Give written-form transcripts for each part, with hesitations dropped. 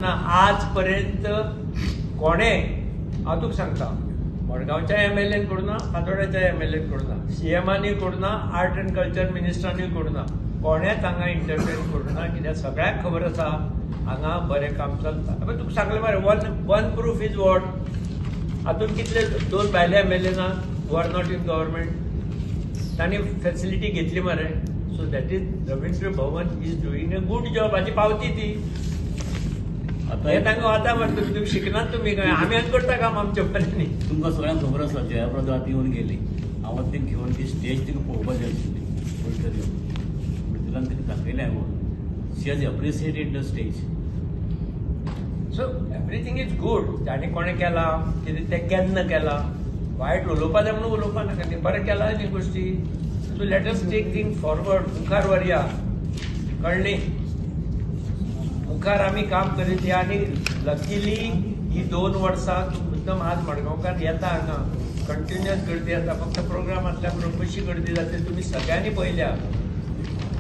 ना आजपर्यंत कोणे, हांव तुका सांगता, मडगांवच्या एमएलएन करूं ना, फातोड्याच्या एमएलएन करूं ना, सीएमानूय करूं ना, आर्ट अँड कल्चर मिनिस्टरानूय करूं ना, कोणेच हांगा इंटरफेर करूं ना. कित्याक सगळ्यांक खबर आसा हांगा बरें काम चलता. आतां तुका सांगलें मरे, one proof is what? हातूंत कितले दोन भायले एमएलए ना who are not in government, तांणी फॅसिलिटी घेतली मरे. So that is Ravindra Bhavan is doing a good job हाची पावती ती. आतां हे तांकां वता मरे. तुमी तुमी शिकनात, तुमी काय आमी आनी करता काम आमच्या परीन. तुमकां सगळ्यांक खबर आसा, जयाप्रदा आतां येवन गेली. हांव ती घेवन ती स्टेज तिका पळोवपाक जाय आशिल्ली ऑडिटोरियम ऑडिटोरियम तिका दाखयलें हांवें. She has appreciated the stage. So everything is good. ताणें कोणें केलां कितें तें केन्ना केलां, वायट उलोवपा जाय म्हणून उलोवपा नाका न्ही. बरें केलां न्ही गोश्टी. So let us take thing forward. मुखार व्हरया, कळ्ळी? मुखार आमी काम करीत या. आनी लकीली ही 2 वर्सां तूं मुद्दम आज मडगांवकार येता, हांगा कंटिन्युअस गर्दी आसा. फक्त प्रोग्राम आसल्या बरोबर कशी गर्दी जाता तुमी सगळ्यांनी पळयल्या,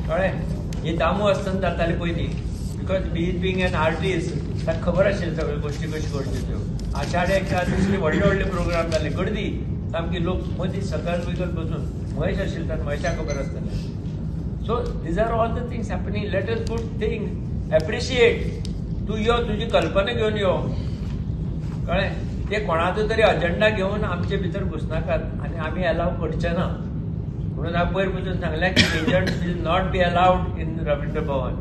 कळ्ळें? ही दामू आसतना जाताली पयलीं, because he being an artist, ताका खबर आशिल्ली सगळ्यो गोश्टी कशी करच्यो त्यो. आषाढ्याच्या दुसरे व्हडले व्हडले प्रोग्राम जाले, गर्दी सामकी, लोक मदीं सकयल बिकल बसून. महेश आशिल्लो ताका, महेशाक खबर आसतलें. So these are all the things happening. Let us good thing appreciate. तूं यो, तुजी कल्पना घेवन यो, कळ्ळें? ते कोणाचो तरी अजेंडा घेवन आमचे भितर घुसनाकात आनी आमी अलाव करचे ना म्हणून हांव पयर पसून सांगलें की agents will not be allowed in Ravindra Bhavan.